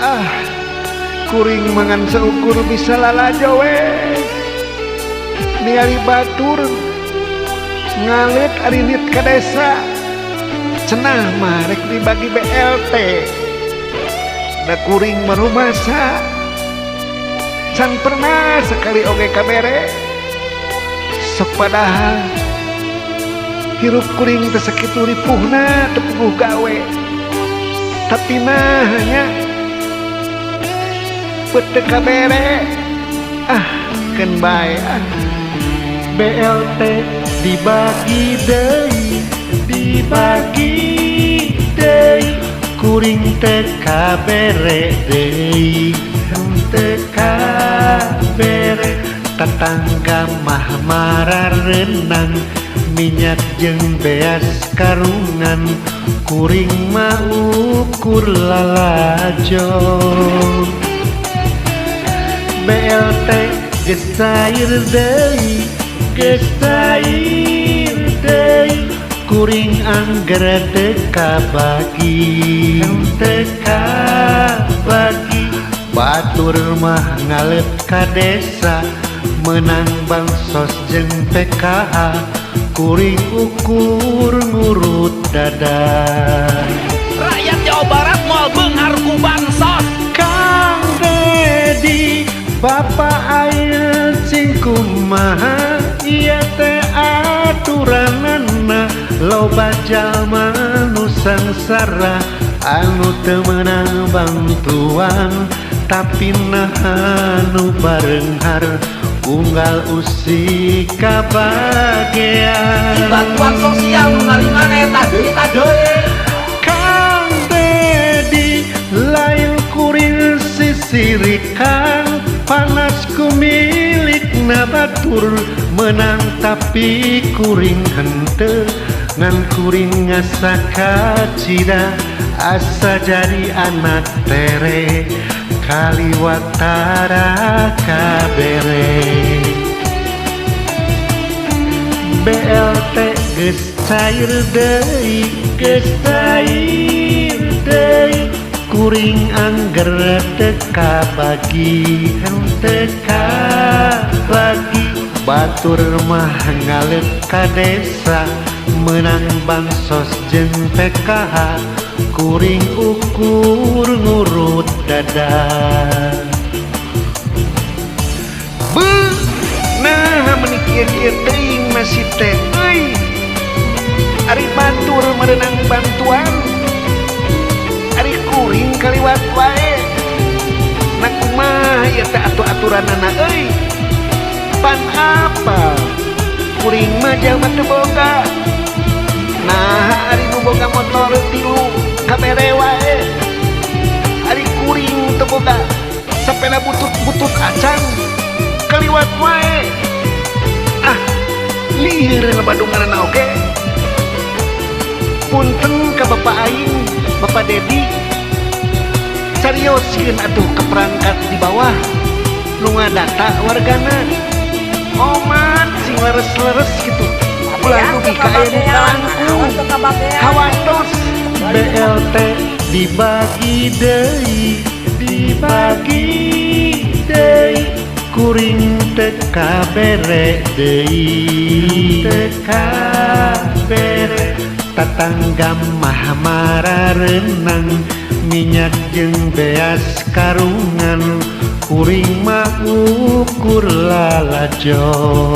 Ah, kuring mah ngan seukur bisa lalajo we ningali batur ngaleut arinit ka desa. Cenah mah rek dibagi BLT, da kuring mah rumasa can pernah sekali oge kabere. Sok padahal hirup kuring teh sakitu ripuhna, teu puguh gawe, tapi nah nya teu kabere. Ah, keun bae ah. BLT dibagi deui, dibagi deui, kuring teu kabere deui, teu kabere. Tetangga mah marareunang minyak jeung beas karungan, kuring mah ukur lalajo. BLT geus cair deui, geus cair deui, kuring angger teu kabagi, teu kabagi. Batur mah ngaleut ka desa menang bansos jeung PKH, kuring ukur ngurut dada. Rakyat Jawa Barat moal beunghar ku bansos. Kang Dedi, Bapak ayeuna cing kumaha ieu teh aturanana? Loba jalma nu sangsara anu teu meunang bantuan, tapi naha nu bareunghar unggal usik kabagean. Bantuan sosial nu narimana eta deui, eta deui. Kang Dedi, lain kuring sisirikan, panas ku milikna batur menang tapi kuring henteu. Ngan kuring ngasa kacida asa jadi anak tere kaliwat tara kabere. BLT geus cair deui, geus cair deui, kuring angger teu kabagi, teu kabagi. Batur mah ngaleut ka desa menang bansos jeung PKH, kuring ukur ngurut dada. Beuh, nah meni kieu-kieu teuing nasib teh euy. Ari batur meunang bantuan, ari kuring kaliwat wae. Nah, kumaha ieu teh atuh aturanana euy? Pan apa kuring mah jalma teu boga. Nah, ari nu boga motor tilu kabere wae, ari kuring teu boga sapeda butut-butut acan kaliwat wae. Ah, lieur Bandunganana oge. Punten ka Bapak aing, Bapak Dedi, sarioskeun atuh ke perangkat di bawah nu ngadata wargana. Omat sing leres-leres gitu, ulah dugi ka aya nu kalangkung hawatos. BLT dibagi deui, dibagi deui, kuring teu kabere deui, teu kabere. Tatangga mah marareunang minyak jeung beas karungan, kuring mah ukur lalajo.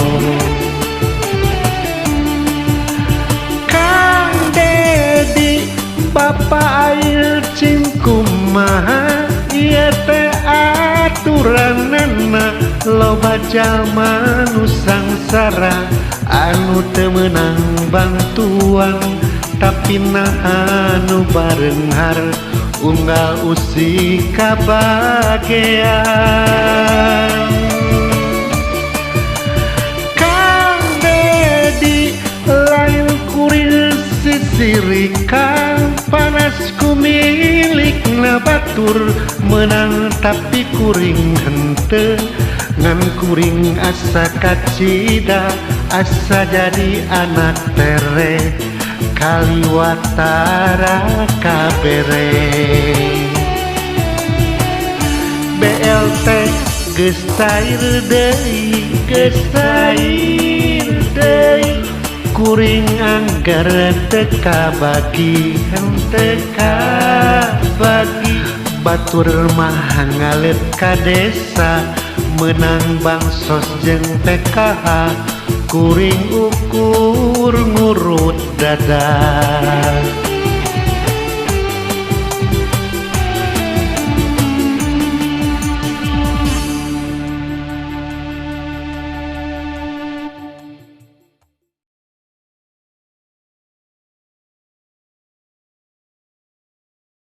Kang Dedi, Bapak ayeuna cing kumaha ieu teh aturanana? Loba jalma nu sangsara anu teu meunang bantuan, tapi naha nu bareunghar unggal usik kabagean. Kang Dedi, lain kuring sisirikan, panas ku milikna batur menang tapi kuring henteu. Ngan kuring asa kacida asa jadi anak tere kaliwat tara kabere. BLT geus cair deui, geus cair deui. Kuring anggaran teu kabagi, teu kabagi. Batur mah ngalet ka desa, menang bansos jeung PKH. Kuring ukur ngurut dada.